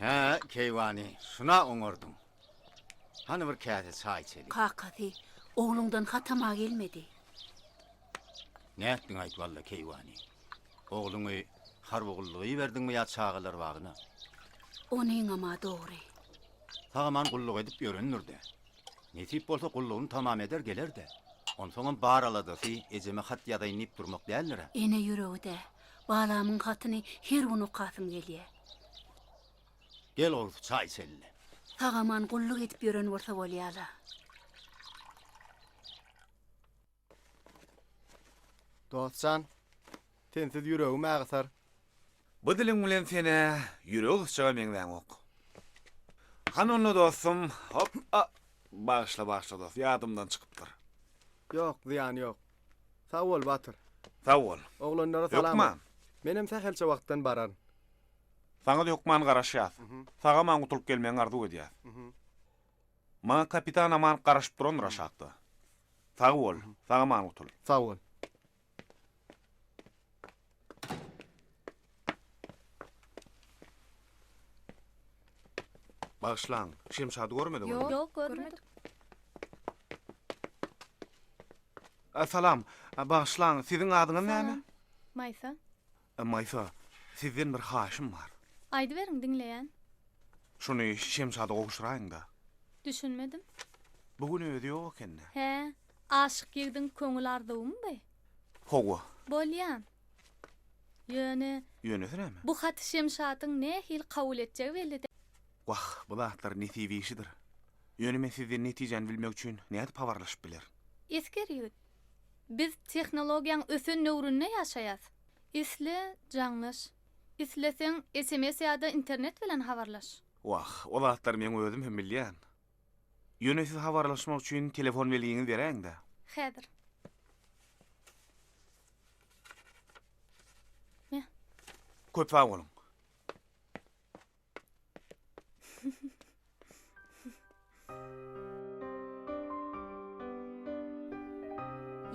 Hä, keýwany, şuna oňardyň. Hany bir käse çaý içeli. Kakasy, ogluňdan hatam-a gelmedi. Nätdiň-aýt walla, keýwany? Ogluňy harby gulluga iberdiňmi ýa çagalar bagyna? Onyňam-a dogry. Sag-aman gulluk edip ýörendir-dä. Nesip bolsa gullugyny tamam eder geler-dä. Onsoňam bar aladasy ejeme hat ýazaýyn diýip durmak däldir-ä. Ene ýüregi-dä. Balamyň hatyny her gün okasym gelýä. Gel gowsy çaý içeli. Sag-aman gulluk edip ýören bolsa bolýa-la. Dost jan, sensiz ýüregim agysar. Bu diliň bilen sen-ä ýüregi gysjaga meňzäňok. Hany onda dostum, hop-a! Bagyşla, bagyşla dost, ýadymdan çykypdyr. Ýok, zyýany ýok. Sag bol, Batyr. Sag bol. Oglanlara salam aýt. Hökman. Menem sähelçe wagtdan bararyn. Saňa-da hökman garaşýas. Sag-aman gutulyp gelmegiňi arzuw edýäs. Maňa kapitan Aman garaşyp durandyr aşakda. Sag bol, sag-aman gutul. Sag bol. Bagyşlaň, Şemşady görmediňizmi? Ýok, ýok, görmedik. Salam, bagyşlaň, siziň adyňyz näme? Salam, Maýsa. Maýsa, sizden bir haýyşym bar. Aýdyberiň, diňleýän. Şuny Şemşada gowşuraýyň-da. Düşünmedim. Bu gün özi ýok eken-dä. Hä, aşyk ýigdiň köňül arzuwymy bu? Hawa. Bolýa. Ýöne. Ýönesi näme? Bu haty Şemşadyň nähili kabul etjegi belli däl. Wah, bu zatlar nesip işidir. Ýöne men sizden netijäni bilmek üçin nädip habarlaşyp bilerin? Esger ýigit, Biz tehnologiýaň ösen döwründe ýaşaýas. Isle, jaňlaş. Isleseň, sms ýa-da internet bilen habarlaş. Wah, o zatlary meň özüm hem bilýän. Ýöne siz habarlaşmak üçin telefon belgiňizi beräýiň-dä. Häzir. Me. Köp sag boluň.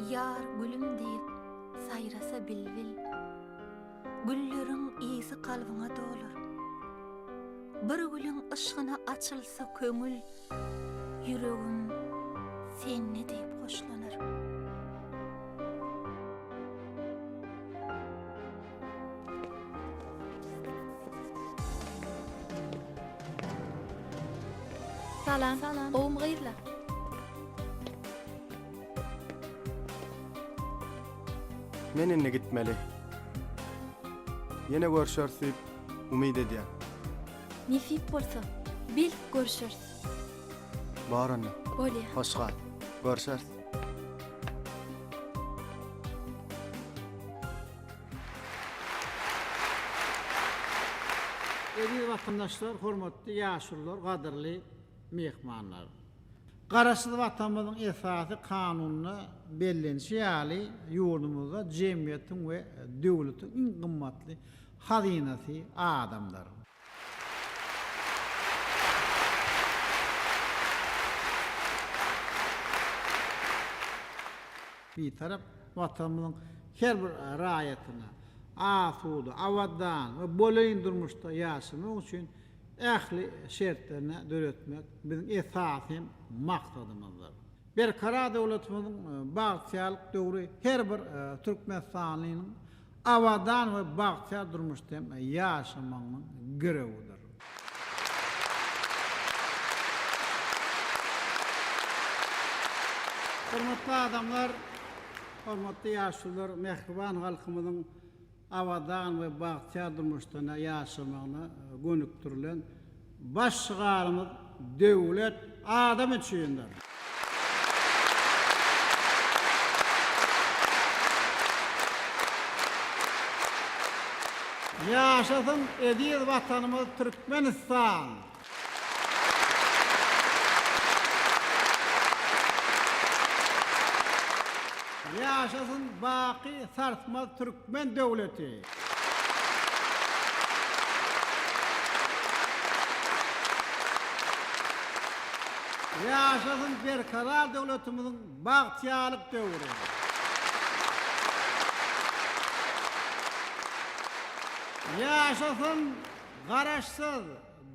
Ýar gülüm diýip saýrasa bilbil, Gülleriň ysy kalbyňa dolar. Bir gülüň yşgyna açylsa köňül, Ýüregim sende diýip hoşlanar. Salam. Salam. Gowumy gyzlar? Men indi gitmeli. Ýene görşeris diýip umyt edýän. Nesip bolsa, belki görşeris. Bar onda. Bolýa. Hoş gal. Görşeris. Eziz watandaşlar, hormatly ýaşulular, gadyrly myhmanlar! Garaşsyz Watanymyzyň Esasy Kanunynda bellenişi ýaly, ýurdumyzda jemgyýetiň we döwletiň iň gymmatly hazynasy adamdyr. Bitarap Watanymyzyň her bir raýatyna asuda, abadan we bolelin durmuşda ýaşamak üçin ähli şertlerini döretmek biziň esasy hem maksadymyzdyr. Berkarar döwletimiziň bagtyýarlyk döwri her bir türkmenistanlynyň abadan we bagtyýar durmuşda hem ýaşamagynyň girewidir. Hormatly adamlar, hormatly ýaşulular, mähriban halkymyzyň abadan we bagtyýar durmuşda ýaşamagyna gönükdirilen baş şygarymyz Döwlet adam üçindir! Ýaşasyn eziz Watanymyz Türkmenistan! Ýaşasyn baky sarsmaz Türkmen döwleti! Ýaşasyn Berkarar döwletimiziň bagtyýarlyk döwri! Ýaşasyn Garaşsyz,.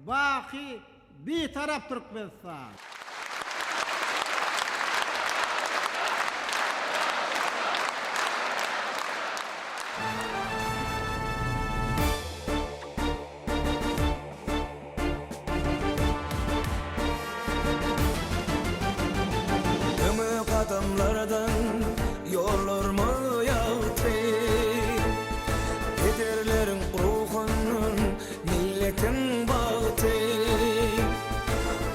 Baky Bitarap Türkmenistan! Öňe gadamlardan ýollarymyz ýagty. Pederleriň ruhundan milletiň bagty.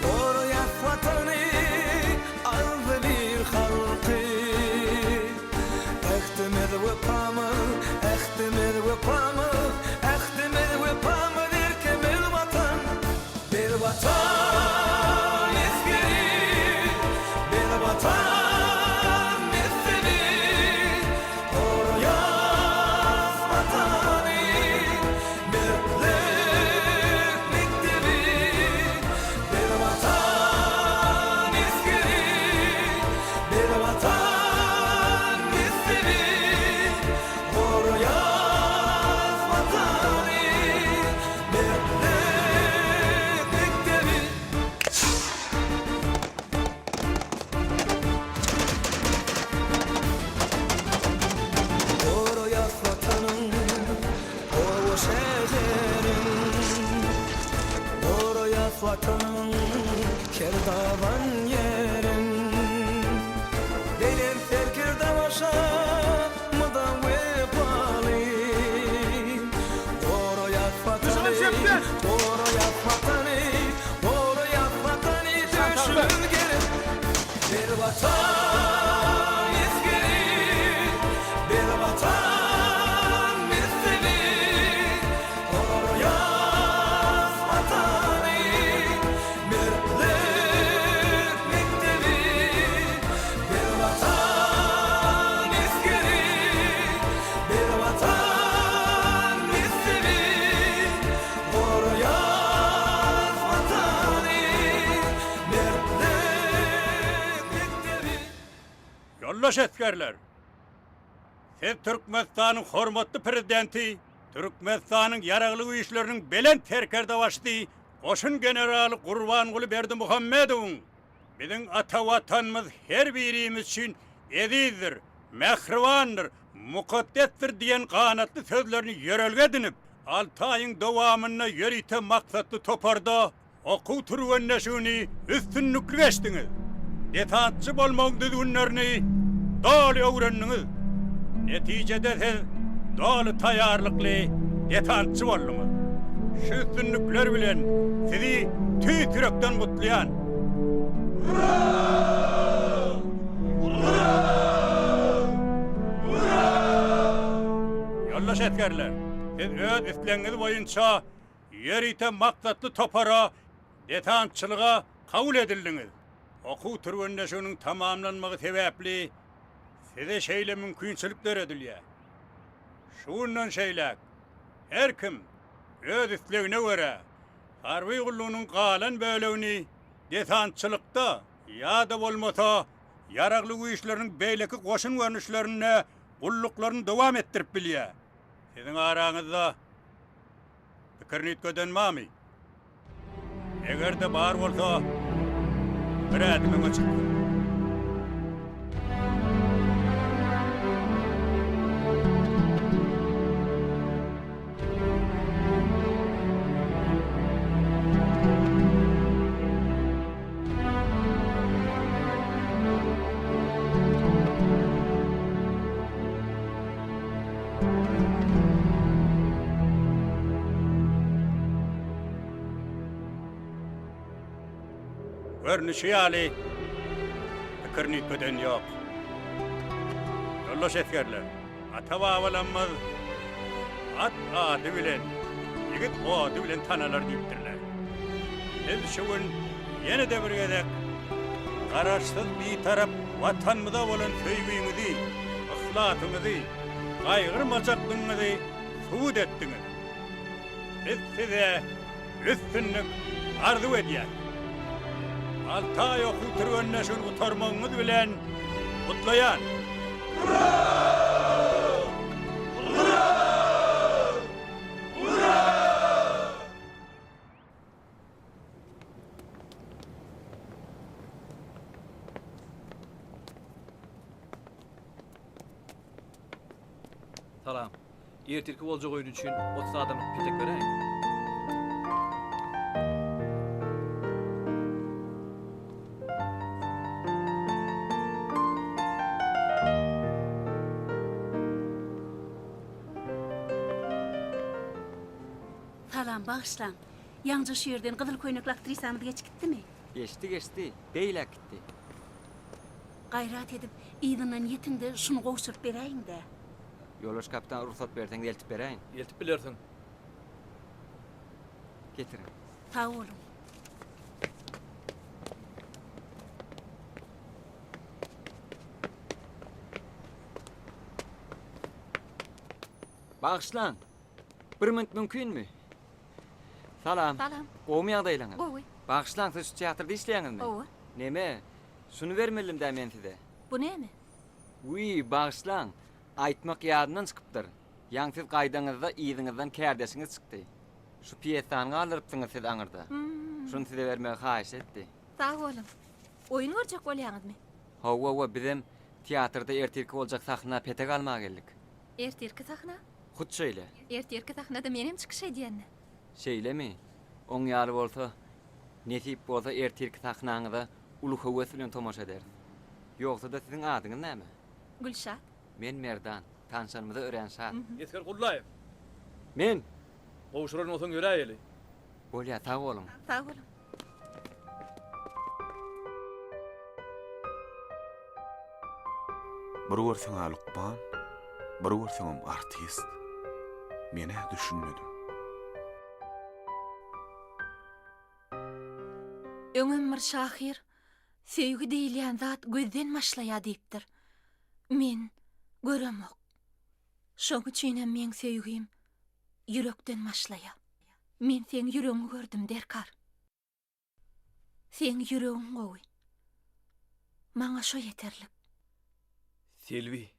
Goraýas Watany, agzybir halky. Ähtimiz wepamyz, ähtimiz wepamyz, ähtimiz wepamyz, erkimiz Watan. Biz Watan esgeri, biz Watan messebi, goraýas Watany, mertlik mekdebi. Biz Watan esgeri, biz Watan messebi, goraýas Watany, Mertlik mekdebi. Goraýas Watanyň oba-şäherin, Goraýas Watanyň kerdaban ýerin. Belent serkerde başa mydam wepaly. Goraýas Watany, goraýas Watany, goraýas Watany döşümiz gerip. Biz Watan esgeri, biz Watan messebi. Goraýas Watany, mertlik mekdebi. Biz Watan esgeri, biz Watan messebi. Goraýas Watany, mertlik mekdebi. Ýoldaş esgerler! Siz Türkmenistanyň hormatly Prezidenti, Türkmenistanyň Ýaragly Güýçleriniň Belent Serkerdebaşysy goşun generaly Gurbanguly Berdimuhamedowyň Biziň ata Watanymyz her birimiz üçin ezizdir, mähribandyr, mukaddesdir diýen ganatly sözlerini ýörelge edinip, alty aýyň dowamynda ýörite maksatly toparda okuw türgenleşigini üstünlikli geçdiňiz. Desantçy bolmagyň düzgünlerini doly öwrendiňiz. Netijede siz doly taýýarlykly desantçy bolduňyz. Şu üstünlikler bilen sizi tüýs ýürekden gutlaýan. Ýoldaş esgerler, siz öz islegiňiz boýunça ýörite maksatly topara desantçylyga kabul edildiňiz. Okuw türgenleşiginiň tamamlanmagy sebäpli size şeýle mümkinçilik döredilýär. Şu günden şeýläk her kim öz islegine görä harby gullugynyň galan bölegini desantçylykda ýa-da bolmasa Ýaragly Güýçleriniň beýleki goşun görnüşlerinde gulluklaryny dowam etdirip bilýär. Siziň araňyzda pikirini üýtgeden barmy? Eger-de bar bolsa, bir ädim öňe çyksyn. Görnüşi ýaly, pikirini üýtgeden ýok. Ýoldaş esgerler, ata-babalarymyz At ady bilen, ýigit ody bilen tanalar diýipdirler. Biz şu gün ýene-de bir gezek Garaşsyz, Bitarap Watanymyza bolan söýgiňizi, yhlasyňyzy, gaýgyrmajaklygyňyzy subut etdiňiz. Biz size üstünlik arzuw edýäris. Altaý okuw türgenleşigini gutarmagyňyz bilen gutlaýan! Salam. Ertirki boljak oýun üçin 30 adamlyk petek beräýiň. Salam, bagyşlaň. Ýaňja şu ýerden gyzyl köýnekli aktrisamyz geçip gitdimi? Geçdi, geçdi. Beýläk gitdi. Gaýrat edip, yzyndan ýetiň-de, şuny gowşuryp beräýiň-dä. Ýoldaş kapitan, rugsat berseňiz eltip beräýin. Eltip bilersiň. Getiriň. Sag boluň. Bagyşlaň! Bir minut mümkinmi? Salam. Salam. Gowumy ýagdaýlaryňyz? Gowy. Bagyşlaň, siz şu teatrda işleýäňizmi? Hawa. Neme, şuny bermelimdä men size. Bu näme? Wiý, bagyşlaň, aýtmak ýadymdan çykypdyr. Ýaňy siz gaýdaňyzda yzyňyzdan kärdeşiňiz çykdy. Şu pýesany galdyrypsyňyz siz aňyrda. Şuny size bermegi haýyş etdi. Sag boluň. Oýun görjek bolýaňyzmy? Hawa, bizem teatrda ertirki boljak sahna petek almaga geldik. Ertirki sahna? Hut şeýle. Ertirki sahnada menem çykyş edýän-dä. Şeýlemi? Oň ýaly bolsa, nesip bolsa ertirki sahnaňyza uly höwes bilen tomaşa ederis. Ýogsa-da siziň adyňyz näme? Gülşat. Men Merdan. Tanşanymyza örän şat. Esger Gullaýew. Men! Gowşuran bolsaň ýöräýeli. Bolýa, sag boluň. Sag boluň. Bir görseň-ä lukman, bir görseňem artist. Men-ä düşünmedim. Öňem bir şahyr Söýgi diýilýän zat gözden başlaýar diýipdir. Men göremok. Şoň üçinem meň söýgim ýürekden başlaýar. Men seň ýüregiňi gördüm, Derkar. Seň ýüregiň gowy. Maňa şo ýeterlik. Selbi.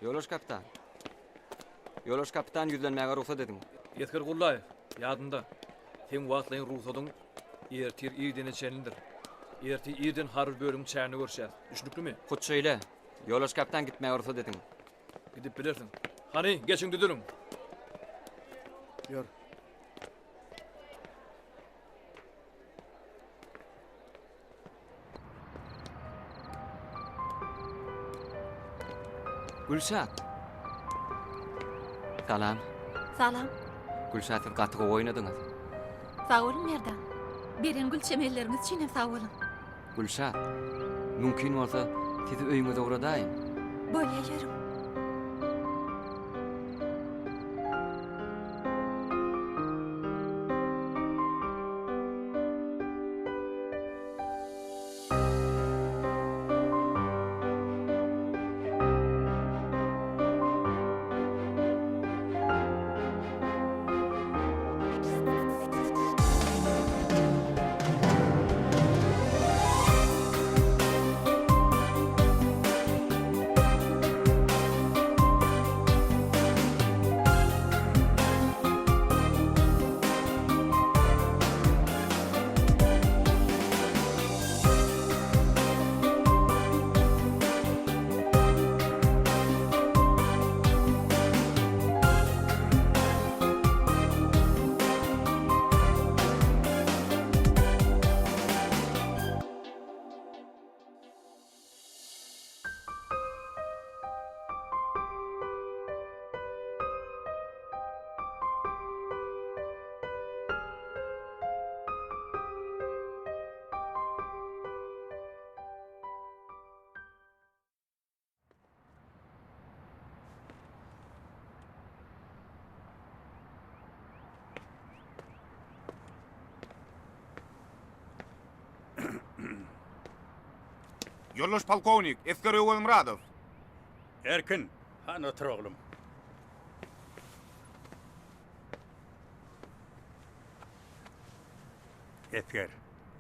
Ýoldaş kapitan. Ýoldaş kapitan ýüzlenmäge rugsat ediň. Esger Gullaýew, ýadynda, seň wagtlaýyn rugsadyň ertir irdene çenlidir. Ertir irden harby bölümiň çäginde görüşýäs. Düşnüklimi? Hut şeýle. Ýoldaş kapitan gitmäge rugsat ediň. Gidip bilersiň. Hany, geçiň düzüliň. Ýör. Gülşat. Salam. Salam. Gülşat siz gaty gowy oýnadyňyz. Sag boluň Merdan. Beren gül çemenleriňiz üçin hem sag boluň. Gülşat, mümkin bolsa, sizi öýüňize ugradaýyn. Bolýa ýörüň. Ýoldaş polkownik, esger Öwezmyradow. Erkin. Hany otur oglum. Esger,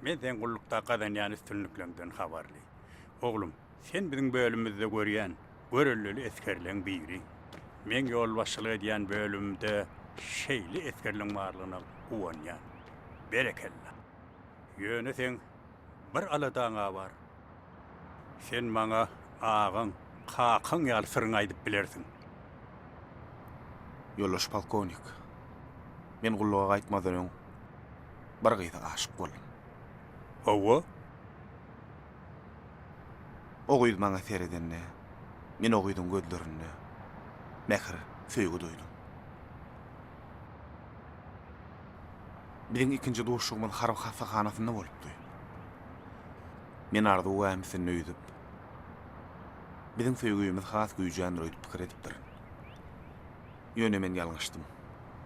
men seň gullukda gazanýan üstünlikleňden habarly. Oglum, sen biziň bölümimizde görýän görelleli esgerleň biri. Meň ýolbaşçylyk edýän bölümimde şeýle esgerleň barlygyna guwanýan. Berekella. Ýöne seň bir aladaň-a bar. Sen maňa agaň, kakaň ýaly syryňy aýdyp bilersiň. Ýoldaş polkownik, men gulluga gaýtmazdan öň bir gyza aşyk boldum. Hawa. O gyz maňa seredende, men o gyzyň gözlerinde mähir, söýgi duýdum. Biziň ikinji duşuşygymyz harby hassahanasynda bolupdy. Men arzuw gämisinde ýüzüp, biziň söýgimiz has güýjändir öýdüp pikir edipdirin. Ýöne men ýalňyşdym.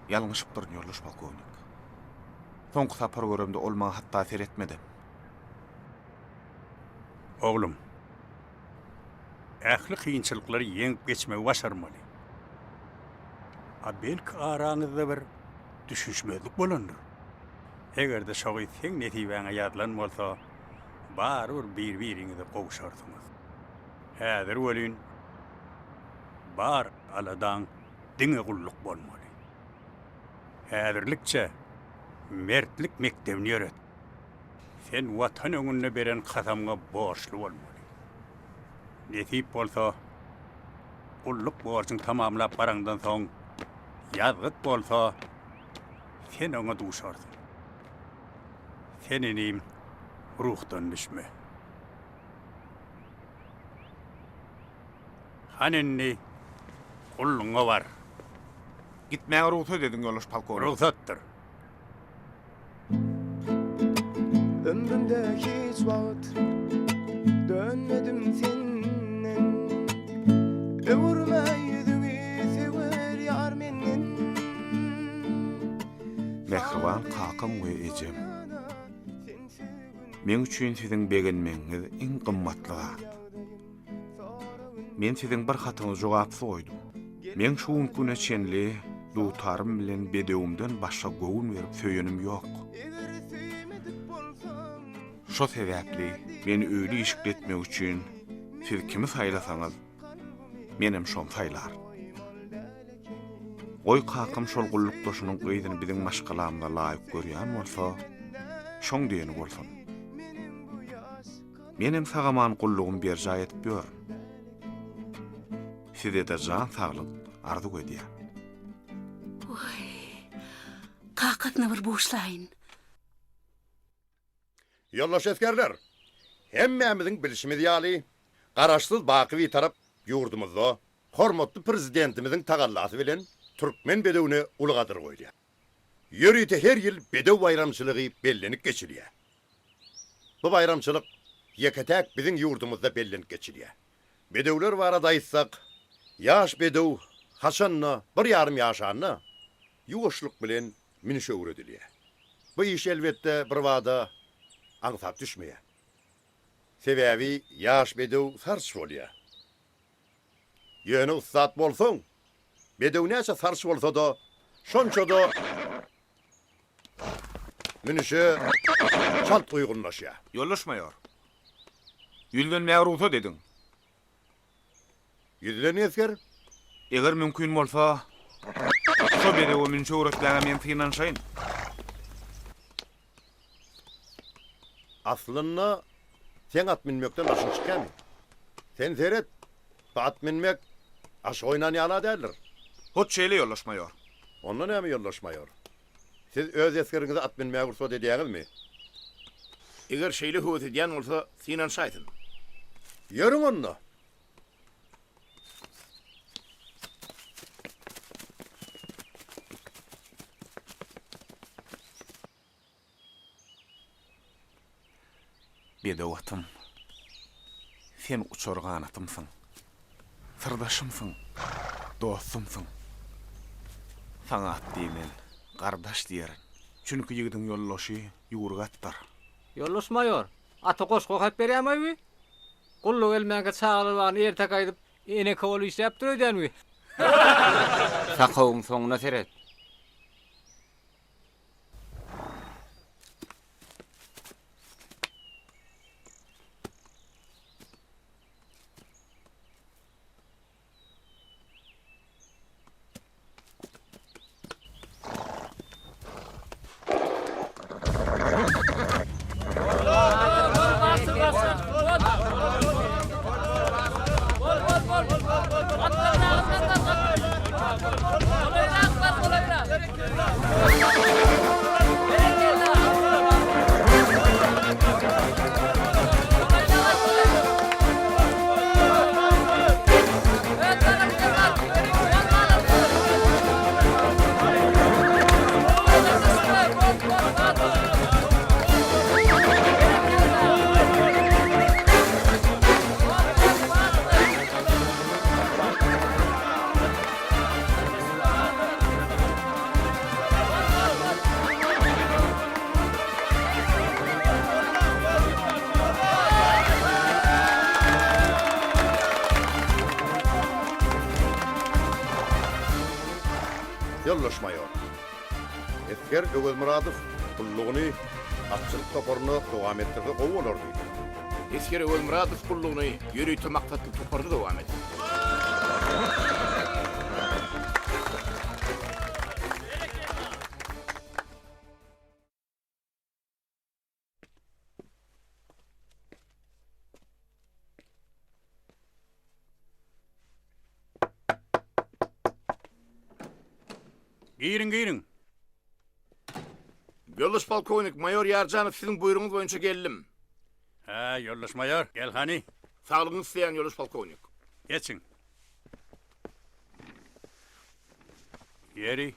Ýalňyşypdyryn, ýoldaş polkownik. Soňky sapar göremde ol maňa hatda seretmedem. Oglum, ähli kynçylyklary ýeňip geçmegi başarmaly. A belki araňyzda bir düşünişmezlik bolandyr? Eger-de şo gyz seň nesibäňe ýazylan bolsa, barybir bir-biriňize gowşarsyňyz. Häzir welin, bar aladaň diňe gulluk bolmaly. Häzirlikçe mertlik mekdebini ýöret. Sen Watan öňünde beren kasamyňa borçly bolmaly. Nesip bolsa, gulluk borjuňy tamamlap baraňdan soň, ýazgyt bolsa, sen oňa duşarsyň. Sen inim, ruhdan düşme. Hany indi gullugyňa bar. Gitmäge rugsat ediň, ýoldaş polkownik. Rugsatdyr. Ömrümde hiç wagt dönmedim senden Öwürme ýüzüňi söwer ýar menden Mähriban kakam we ejem! Meň üçin siziň begenmegiňiz iň gymmatly zat. Men siziň bir hatyňyzy jogapsyz goýdum. Meň şu günki güne çenli dutarym bilen bedewimden başga göwün berip söýenim ýok. Şo sebäpli meni öýli-işikli etmek üçin siz kimi saýlasaňyz, menem şony saýlaryn. Goý kakam şol gullukdaşynyň gyzyny biziň maşgalamyza laýyk görýän bolsa, şoň diýeni bolsun. Menem sag-aman gullugymy berjaý edip ýörün. Size-de jan saglyk arzuw edýän. Waý, kakasyna bir buşlaýyn. Ýoldaş esgerler! Hemmämiziň bilşimiz ýaly, Garaşsyz, baky Bitarap ýurdumyzda hormatly Prezidentimiziň tagallasy bilen türkmen bedewine uly gadyr goýulýar. Ýörite her ýyl bedew baýramçylygy bellenip geçilýär. Bu baýramçylyk ýeke-täk biziň ýurdumyzda bellenip geçilýär. Bedewler barada aýtsak, ýaş bedew haçan-da bir ýarym ýaşanda ýuwaşlyk bilen münüş öwredilýär. Bu iş elbetde birbada aňsat düşmeýär. Sebäbi ýaş bedew sarç bolýar. Ýöne ussat bolsaň, bedew näçe sarç bolsa-da, şonça-da münüşe çalt uýgunlaşýar. Ýoldaş maýor, ýüzlenmäge rugsat ediň. Ýüzlen, esger. Eger mümkin bolsa, şo bedewe münüşi öwretmäge men synanyşaýyn. Aslynda, seň at münmekden başyň çykýarmy? Sen seret, bu at münmek aşyk oýnan ýaly-a däldir. Hut şeýle, ýoldaş maýor. Onda näme, ýoldaş maýor? Siz öz esgeriňize at münmäge rugsat edýäňizmi? Eger şeýle höwes edýän bolsa, synanyşaýsyn. Ýörüň onda! Bedew atym, sen uçar ganatymsyň, Syrdaşymsyň, dostumsyň. Saňa at diýmen, gardaş diýerin. Çünki ýigidiň ýoldaşy ýüwrük atdyr. Ýoldaş maýor, ata goşgy okap berýämaý bi? Gulluga gelmänkä çagalar bagyna erteki aýdyp, Eneke bolup işläpdir öýdýän bi. Sakawyň soňuna seret. Ýoldaş maýor. Esger Öwezmyradow gullugyny atçylyk toparynda dowam etdirse gowy bolardy. Esger Öwezmyradow gullugyny ýörite maksatly toparda dowam eder. Giriň, giriň. Ýoldaş polkownik, maýor Ýarjanow siziň buýrugyňyz boýunça geldim. Hä, ýoldaş maýor, gel hany. Saglygyňyzy isleýän, ýoldaş polkownik. Geçiň. Ýeri,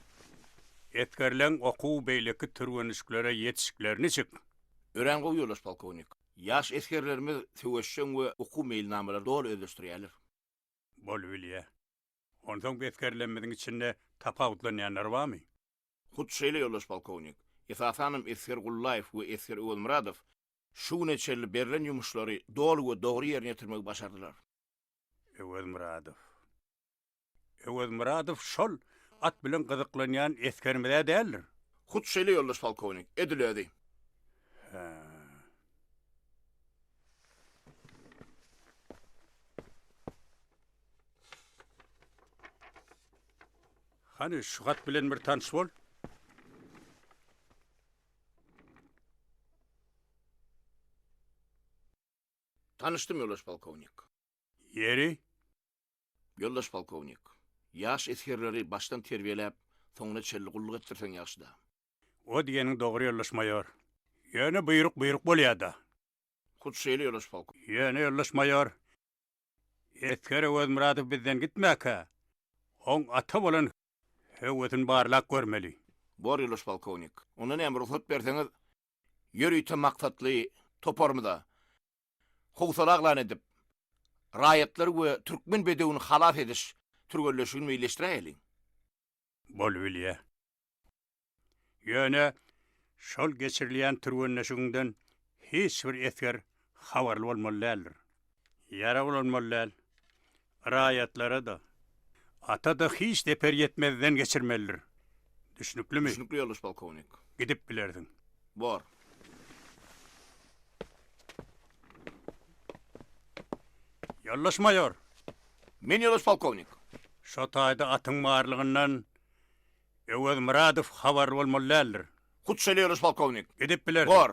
esgerleň okuw beýleki türgenişiklere ýetişikleri niçik? Örän gowy, ýoldaş polkownik. Ýaş esgerlerimiz söweşjeň we okuw meýilnamalary doly özleşdirýärler. Bolubilýä. Onsoň bu esgerlerimiziň içinde tapawutlanýanlary barmy? Hut şeýle, ýoldaş polkownik. Esasanam esger Gullaýew we esger Öwezmyradow şu güne çenli berlen ýumuşlary doly we dogry ýerine ýetirmegi başardylar. Öwezmyradow. Öwezmyradow şol at bilen gyzyklanýan esgerimiz-ä däldir? Hut şeýle, ýoldaş polkownik, edil özi. Hä. Hany, şu hat bilen bir tanyş bol. Tanyşdym, ýoldaş polkownik. Ýeri? Ýoldaş polkownik, ýaş esgerleri başdan terbiýeläp, soňuna çenli gulluk etdirseň ýagşy-da. O diýeniň dogry, ýoldaş maýor. Ýöne buýruk buýruk bolýa-da. Hut şeýle, ýoldaş polkownik. Ýöne, ýoldaş maýor, esger Öwezmyradow bizden gitmäkä, oň ata bolan höwesini barlap görmeli. Bor, ýoldaş polkownik. Onda näme, rugsat berseňiz, ýörite maksatly toparymyza howsala yglan edip, raýatlary we türkmen bedewini halas ediş türgenleşigini meýilleşdiräýeliň. Bolubilýä. Ýöne şol geçirilýän türgenleşigiňden hiç bir esger habarly bolmaly däldir. Ýarag ulanmaly däl. Raýatlara-da, ata-da hiç zeper ýetmezden geçirmelidir. Düşnüklimi? Düşnükli, ýoldaş polkownik. Gidip bilersiň. Bor. Ýoldaş maýor! Men ýoldaş polkownik. Şo taýda atyň barlygyndan Öwezmyradow habarly bolmaly däldir. Hut şeýle, ýoldaş polkownik. Gidip bilersiň. Bor.